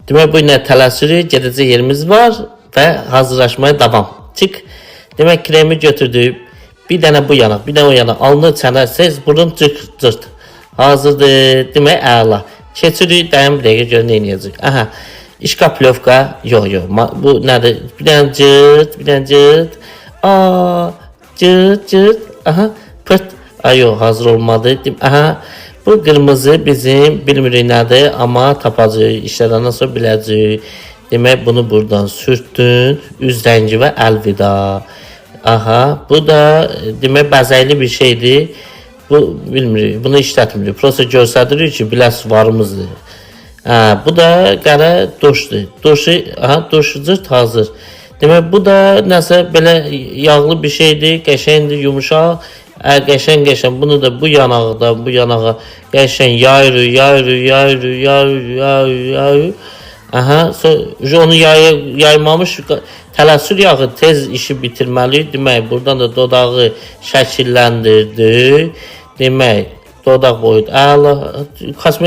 Demək bu ilə tələsirik, gedəcək yerimiz var və hazırlaşmaya davam. Çıx. Demək kremi götürdük. Bir dənə bu yana, bir dənə o yana. Alnı, çənə, sez, burun cırt cırt. Hazırdır. Demək əla. Keçirik, dayan bir dəqiqə gör nə eləyəcək. Aha. İşkaplovka. Yox, yox. Bu nədir? Bir dənə cırt, bir dənə cırt. Aa, cırt, cırt. Aha, pırt. Ay yox, hazır olmadı. Aha. Bu qırmızı bizim bilmirik nədir, amma tapacağıq. İşlədəndən sonra biləcəyik. Demək bunu buradan sürtdün, üz rəngi və əlvida. Aha, bu da demək bəzəkli bir şeydir. Bu bilmirik, bunu işlətmirik. Prosta göstəririk ki, biləs varımızdır. Hə, bu da qara duşdur. Duşu, aha, duş cırt hazır. Demək bu da nəsə belə yağlı bir şeydir, qəşəngdir, yumuşaq. Hə, qəşəng-qəşəng bunu da bu yanaqdan bu yanağa qəşəng yayırıq, yayırıq, yayırıq, yayırıq, yayırıq, yayırıq. Aha, sonra onu yaymamış tələsir yağı tez işi bitirməliyik. Demək, buradan da dodağı şəkilləndirdik. Demək, dodaq boyut. Əla, kosmetik